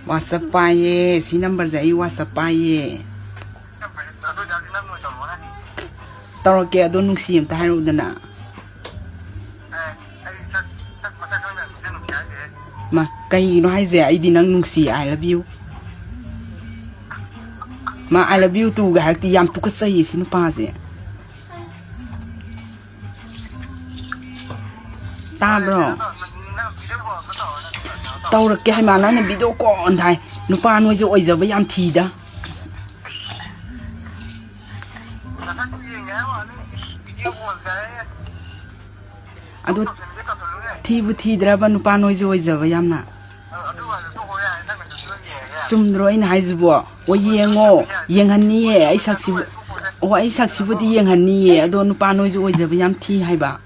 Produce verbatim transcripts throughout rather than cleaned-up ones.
WhatsApp ꯄꯥꯏꯌꯦ, ꯁꯤ ꯅꯝꯕꯔꯁꯦ ꯑꯩ WhatsApp ꯄꯥꯏꯌꯦ꯫ ꯇꯧꯔꯛꯀꯦ, ꯑꯗꯣ ꯅꯨꯡꯁꯤ ꯑꯝꯇ ꯍꯥꯏꯔꯛꯎꯗꯅ꯫ ꯃꯥ, ꯀꯩꯒꯤꯅꯣ ꯍꯥꯏꯁꯦ? ꯑꯩꯗꯤ ꯅꯪ ꯅꯨꯡꯁꯤ, I love you꯫ ꯃꯥ, I love you too ꯒ ꯍꯥꯏꯔꯛꯇꯤ, ꯌꯥꯝ ꯇꯨꯀꯠꯆꯩꯌꯦ ꯁꯤ ꯅꯨꯄꯥꯁꯦ꯫ ꯇꯥꯕ꯭ꯔꯣ? ꯇꯧꯔꯛꯀꯦ ꯍꯥꯏꯃ, ꯅꯪꯅ video call ꯍꯥꯏ꯫ ꯅꯨꯄꯥ ꯅꯣꯏꯁꯦ ꯑꯣꯏꯖꯕ ꯌꯥꯝ ꯊꯤꯗ꯫ ꯑꯗꯨ ꯊꯤꯕꯨ ꯊꯤꯗ꯭ꯔꯕ ꯅꯨꯄꯥ ꯅꯣꯏꯁꯨ ꯑꯣꯏꯖꯕ ꯌꯥꯝꯅ? ꯆꯨꯝꯗ꯭ꯔꯣ ꯑꯩꯅ ꯍꯥꯏꯁꯤꯕꯣ? ꯑꯣ, ꯌꯦꯡꯉꯣ, ꯌꯦꯡꯍꯟꯅꯤꯌꯦ ꯑꯩ ꯁꯛꯁꯤꯕꯨ꯫ ꯑꯣ, ꯑꯩ ꯁꯛꯁꯤꯕꯨꯗꯤ ꯌꯦꯡꯍꯟꯅꯤꯌꯦ, ꯑꯗꯣ ꯅꯨꯄꯥ ꯅꯣꯏꯁꯨ ꯑꯣꯏꯖꯕ ꯌꯥꯝ ꯊꯤ ꯍꯥꯏꯕ꯫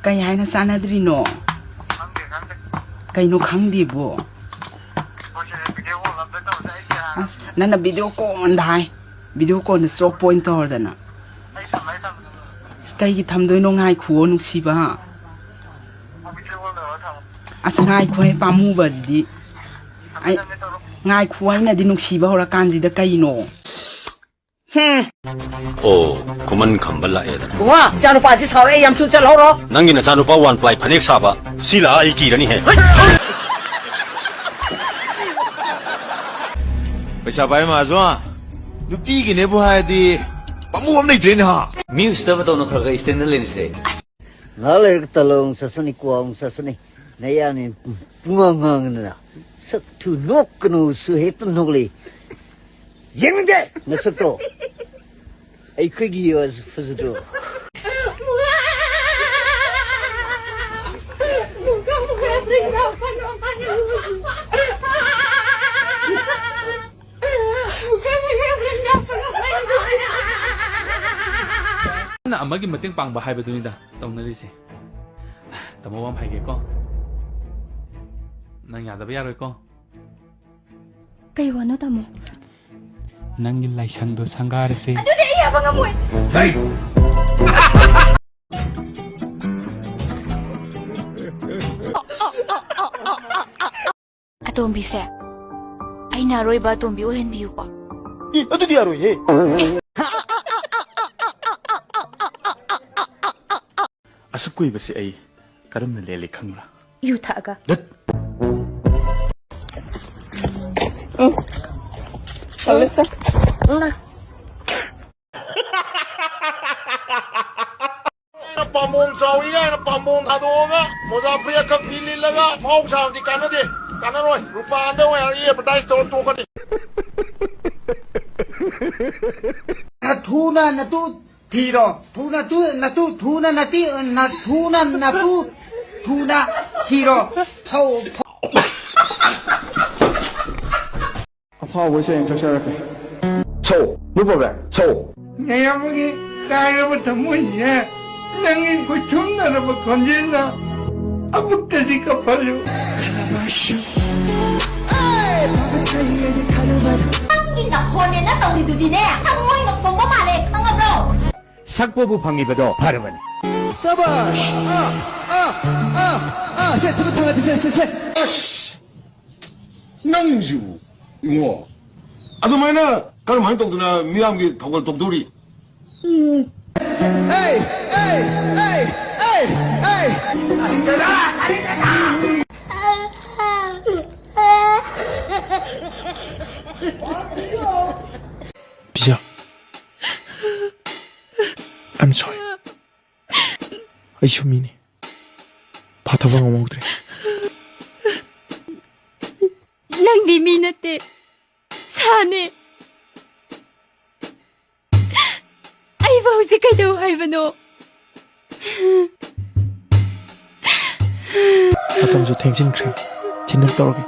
ꯀꯩ ꯍꯥꯏꯅ ꯆꯥꯟꯅꯗ꯭ꯔꯤꯅꯣ? ꯀꯩꯅꯣ ꯈꯪꯗꯦꯕꯣ? ꯑꯁ, ꯅꯪꯅ video call ꯗ ꯍꯥꯏ, video call ꯗ ꯆꯣꯞꯄ ꯑꯣꯏꯅ ꯇꯧꯔꯗꯅ꯫ ꯑꯁ, ꯀꯩꯒꯤ ꯊꯝꯗꯣꯏꯅꯣ? ꯉꯥꯏꯈꯨꯑꯣ ꯅꯨꯡꯁꯤꯕ꯫ ꯑꯁ, ꯉꯥꯏꯈꯣꯍꯦ ꯄꯥꯝꯃꯨꯕꯁꯤꯗꯤ꯫ ꯑꯩ, ꯉꯥꯏꯈꯨꯑꯣ, ꯑꯩꯅꯗꯤ ꯅꯨꯡꯁꯤꯕ ꯍꯧꯔꯀꯥꯟꯁꯤꯗ ꯀꯩꯅꯣ? ꯑꯣ, ꯈꯨꯃꯟ ꯈꯝꯕ ꯂꯥꯛꯑꯦꯗꯅ꯫ ꯕꯨꯡꯉꯣ, ꯏꯆꯥꯅꯨꯄꯥꯁꯤ ꯁꯥꯎꯔꯛꯑꯦ, ꯌꯥꯝ ꯊꯨꯅ ꯆꯠꯍꯧꯔꯣ꯫ ꯅꯪꯒꯤ ꯅꯆꯥꯅꯨꯄꯥ ꯋꯥꯟ ꯄ꯭ꯂꯥꯏ ꯐꯅꯦꯛ ꯁꯥꯕ ꯁꯤ ꯂꯥꯛꯑ ꯑꯩ ꯀꯤꯔꯅꯤꯍꯦ꯫ ꯄꯩꯁꯥ ꯄꯥꯏꯕ ꯃꯥꯁꯨ ꯅꯨꯄꯤꯒꯤꯅꯦꯕꯨ ꯍꯥꯏꯔꯗꯤ ꯄꯥꯝꯃꯨꯕ ꯑꯃ ꯂꯩꯇ꯭ꯔꯦꯅꯦ ꯍꯥ꯫ ꯃꯤ ꯎꯁꯤꯠꯇꯕ ꯇꯧꯅꯨ, ꯈꯔ ꯈꯔ ꯏꯁꯇꯦꯟꯗꯔ ꯂꯩꯅꯁꯦ꯫ ꯉꯥꯏꯍꯥꯛ ꯂꯩꯔꯒ ꯇꯂꯣꯡ ꯆꯠꯁꯅꯤ, ꯀ꯭ꯋꯥ ꯑꯃꯨꯛ ꯆꯠꯁꯅꯤ꯫ ꯅꯌꯥꯅꯤ ꯄꯨꯡꯉꯥꯡ ꯉꯥꯡꯗꯅ꯫ ꯁꯛ ꯊꯨ ꯅꯣꯛꯀꯅꯨꯁꯨ ꯍꯦꯛꯇ ꯅꯣꯛꯂꯛꯏ꯫ ꯌꯦꯡꯅꯤꯡꯗꯦ ꯅꯁꯛꯇꯣ꯫ ꯑꯩꯈꯣꯏꯒꯤ ꯌꯣꯁ ꯐꯖꯗ꯭ꯔꯣ? ꯑꯃꯅ ꯑꯃꯒꯤ ꯃꯇꯦꯡ ꯄꯥꯡꯕ ꯍꯥꯏꯕꯗꯨꯅꯤꯗ ꯇꯧꯅꯔꯤꯁꯦ꯫ ꯇꯥꯃꯣ, ꯋꯥ ꯑꯃ ꯍꯥꯏꯒꯦꯀꯣ꯫ ꯅꯪ ꯌꯥꯗꯕ ꯌꯥꯔꯣꯏꯀꯣ꯫ ꯀꯩ ꯋꯥꯅꯣ, ꯇꯥꯃꯣ? ꯅꯪꯒꯤ ꯂꯥꯏꯁꯪꯗꯣ ꯁꯪꯒꯥꯔꯁꯦ꯫ ꯑꯗꯨꯗꯤ ꯑꯩ ꯌꯥꯕ ꯉꯝꯃꯣꯏ꯫ ꯑꯇꯣꯝꯕꯤꯁꯦ ꯑꯩꯅ ꯑꯔꯣꯏꯕ ꯑꯇꯣꯝꯕꯤ ꯑꯣꯏꯍꯟꯕꯤꯌꯨꯀꯣ꯫ ꯑꯦ, ꯑꯗꯨꯗꯤ ꯌꯥꯔꯣꯏꯍꯦ꯫ ꯑꯁꯨꯛ ꯀꯨꯏꯕꯁꯤ ꯑꯩ ꯀꯔꯝꯅ ꯂꯦꯜꯂꯤ ꯈꯪꯕ꯭ꯔꯥ? ꯌꯨ ꯊꯛꯑꯒ꯫ ꯗꯠ! ꯄꯥꯝꯕꯣꯝ ꯆꯥꯎꯏ ꯀꯥꯏꯅ ꯄꯥꯝꯕꯣꯝ ꯊꯥꯗꯣꯛꯑꯒ ꯃꯣꯖꯥ ꯐꯨꯔꯤꯠ ꯑꯀꯛꯄꯤ ꯂꯤꯠꯂꯒ ꯐꯥꯎ ꯁꯥꯕꯗꯤ ꯀꯥꯟꯅꯗꯦ, ꯀꯥꯟꯅꯔꯣꯏ꯫ ꯂꯨꯄꯥ ꯑꯟꯗꯔ ꯋꯦꯌꯔꯒꯤ ꯑꯦꯗꯚꯔꯇꯥꯏꯁ ꯇꯧꯔ ꯇꯣꯛꯀꯅꯤ꯫ ꯊꯨꯅ ꯅꯇꯨ ꯊꯤꯔꯣ꯫ ꯊꯨꯅ ꯇꯨ ꯅꯇꯨ ꯊꯨꯅ ꯅꯇꯤ ꯅ ꯊꯨꯅ ꯅꯇꯨ ꯊꯨꯅ ꯊꯤꯔꯣ꯫ ꯐꯧ ꯐꯧ꯫ ꯑꯐꯥꯎꯕ ꯏꯁꯩ ꯑꯃ ꯁꯛꯆꯔꯛꯀꯦ꯫ ꯁꯛꯎ, no problem, ꯁꯛꯎ꯫ ꯅꯌꯥꯝꯕꯒꯤ ꯀꯥꯏꯔꯕ ꯊꯃꯣꯏꯁꯦ ꯅꯪꯒꯤ ꯈꯨꯠꯁꯨꯝꯅꯔꯕ ꯈꯣꯟꯖꯦꯜꯅ ꯑꯃꯨꯛꯇꯗꯤ ꯀꯞꯍꯜꯂꯨ꯫ ꯅꯪꯒꯤ ꯅꯈꯣꯟꯅꯦꯅ ꯇꯧꯔꯤꯗꯨꯗꯤꯅꯦ, ꯊꯃꯣꯏꯅ ꯈꯣꯡꯕ ꯃꯥꯜꯂꯦ, ꯈꯪꯉꯕ꯭ꯔꯣ? ꯁꯛꯄꯕꯨ ꯐꯪꯉꯤꯕꯗꯣ ꯐꯔꯕꯅꯤ꯫ ꯁꯕꯥꯁ! ꯑꯥ, ꯑꯥ, ꯑꯥ, ꯑꯥ, ꯁꯦ, ꯊꯕꯛ ꯊꯥꯡꯒꯠꯁꯦ, ꯁꯦ, ꯁꯦ, ꯁꯦ꯫ ꯑꯁ! ꯅꯪꯁꯤꯕꯨ ꯏꯉꯣ꯫ ꯑꯗꯨꯃꯥꯏꯅ ꯀꯔꯝꯍꯥꯏꯅ ꯇꯧꯗꯅ ꯃꯤꯌꯥꯝꯒꯤ ꯊꯧꯒꯜ ꯇꯧꯗꯧꯔꯤ? ꯎꯝ꯫ ꯑꯩ, ꯑꯩ, ꯑꯩ, ꯑꯩ, ꯑꯩ꯫ ꯄꯤꯖꯥ꯫ I'm sorry. ꯑꯩꯁꯨ ꯃꯤꯅꯤ꯫ ꯐꯥꯊꯕ ꯉꯝꯍꯧꯗ꯭ꯔꯦ꯫ ꯅꯪꯗꯤ ꯃꯤ ꯅꯠꯇꯦ, ꯁꯥꯅꯦ꯫ ꯑꯩꯕꯨ ꯍꯧꯖꯤꯛ ꯀꯩꯗꯧ ꯍꯥꯏꯕꯅꯣ? ꯃꯇꯝꯁꯨ ꯊꯦꯡꯖꯤꯟꯈ꯭ꯔꯦ꯫ ꯊꯤꯟꯅꯕ ꯇꯧꯔꯒꯦ꯫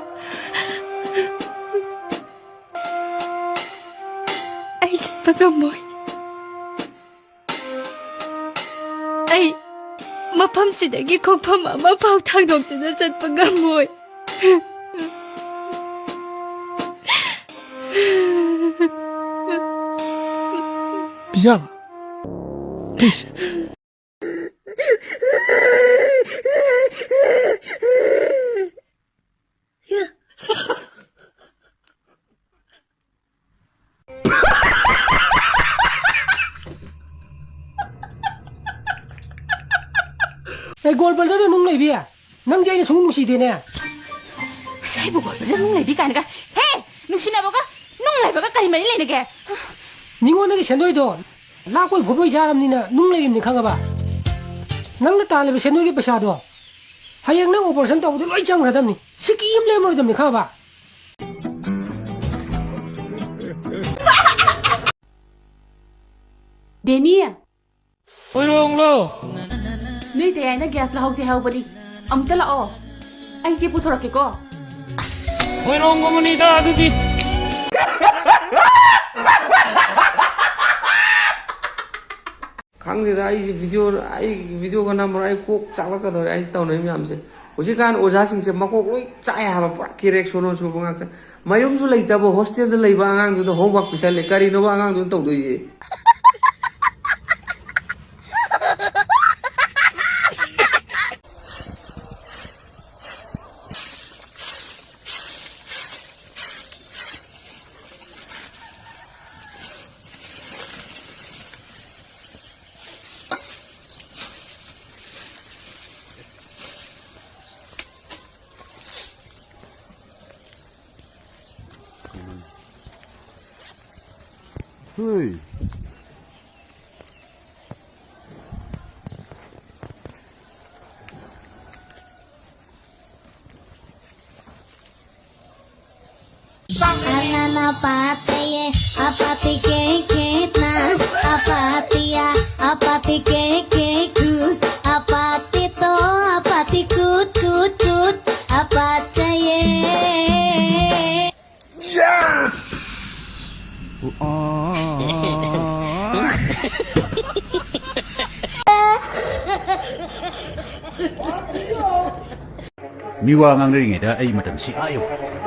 ꯑꯩ ꯆꯠꯄ ꯉꯝꯃꯣꯏ꯫ ꯑꯩ ꯃꯐꯝꯁꯤꯗꯒꯤ ꯈꯣꯡꯐꯝ ꯑꯃꯐꯥꯎ ꯊꯥꯡꯗꯣꯛꯇꯨꯅ ꯆꯠꯄ ꯉꯝꯃꯣꯏ꯫ Jump. Please. ꯑꯦ, ꯒꯣꯜ ꯕꯜꯗꯔꯗ ꯅꯨꯡ ꯂꯩꯕꯤ? ꯅꯪꯁꯦ ꯑꯩꯅ ꯁꯨꯡꯅꯨꯡ ꯅꯨꯡꯁꯤꯗꯦꯅꯦ꯫ ꯉꯁꯥꯏꯕꯨ ꯒꯣꯜ ꯕꯜꯗꯔ ꯅꯨꯡ ꯂꯩꯕꯤ ꯀꯥꯏꯅꯒ꯫ ꯍꯦ! ꯅꯨꯡꯁꯤꯅꯕꯒ ꯅꯨꯡ ꯂꯩꯕꯒ ꯀꯔꯤ ꯃꯔꯤ ꯂꯩꯅꯒꯦ? ꯃꯤꯉꯣꯟꯗꯒꯤ ꯁꯦꯟꯗꯣꯏꯗꯣ ꯂꯥꯛꯄꯣꯏ ꯐꯨꯕꯣꯏ ꯆꯥꯔꯕꯅꯤꯅ ꯅꯨꯡ ꯂꯩꯔꯤꯕꯅꯤ ꯈꯪꯉꯕ? ꯅꯪꯅ ꯇꯥꯜꯂꯤꯕ ꯁꯦꯟꯗꯣꯏꯒꯤ ꯄꯩꯁꯥꯗꯣ ꯍꯌꯦꯡ ꯅꯪ ꯑꯣꯄꯔꯦꯁꯟ ꯇꯧꯕꯗ ꯂꯣꯏ ꯆꯪꯈ꯭ꯔꯗꯕꯅꯤ꯫ ꯁꯤꯀꯤ ꯑꯃ ꯂꯦꯝꯃꯔꯣꯏꯗꯕꯅꯤ ꯈꯪꯉꯕ? ꯗꯦꯅꯤ! ꯍꯣꯏꯔꯣꯡꯂꯣ? ꯅꯣꯏ ꯇꯌꯥꯏꯅ ꯒ꯭ꯌꯥꯁ ꯂꯧꯍꯧꯁꯦ ꯍꯥꯏꯍꯧꯕꯅꯤ꯫ ꯑꯃꯨꯛꯇ ꯂꯥꯛꯑꯣ꯫ ꯑꯩꯁꯦ ꯄꯨꯊꯣꯔꯛꯀꯦꯀꯣ꯫ ꯍꯣꯏꯔꯣꯡꯒꯨꯝꯕꯅꯤꯗ ꯑꯗꯨꯗꯤ꯫ ꯈꯪꯗꯦꯗ, ꯑꯩꯒꯤ ꯚꯤꯗꯤꯑꯣ, ꯑꯩ ꯚꯤꯗꯤꯑꯣꯒ ꯅꯝꯕꯔ ꯑꯩ ꯀꯣꯛ ꯆꯥꯛꯂꯛꯀꯗꯧꯔꯦ ꯑꯩ ꯇꯧꯅꯔꯤ ꯃꯌꯥꯝꯁꯦ꯫ ꯍꯧꯖꯤꯛꯀꯥꯟ ꯑꯣꯖꯥꯁꯤꯡꯁꯦ ꯃꯀꯣꯛ ꯂꯣꯏ ꯆꯥꯛꯑꯦ ꯍꯥꯏꯕ, ꯄꯨꯔꯥ ꯀꯦꯔꯦꯛ ꯁꯣꯅꯣ ꯆꯨꯕ ꯉꯥꯛꯇ꯫ ꯃꯌꯨꯝꯁꯨ ꯂꯩꯇꯕ, ꯍꯣꯁꯇꯦꯜꯗ ꯂꯩꯕ ꯑꯉꯥꯡꯗꯨꯗ ꯍꯣꯝꯋꯥꯔꯛ ꯄꯤꯁꯜꯂꯦ꯫ ꯀꯔꯤꯅꯣꯕ ꯑꯉꯥꯡꯗꯨꯅ ꯇꯧꯗꯣꯏꯁꯦ? ꯍꯣꯏ꯫ Anana pataye, apati ke ke nas, apatia, apati ke ke ku, apati to, apati kut kut kut, apataye. Yes! ꯃꯤꯋꯥ ꯉꯥꯡꯅꯔꯤꯉꯩꯗ ꯑꯩ ꯃꯇꯝꯁꯤ ꯑꯥ ꯌꯧꯈ꯭ꯔꯦ꯫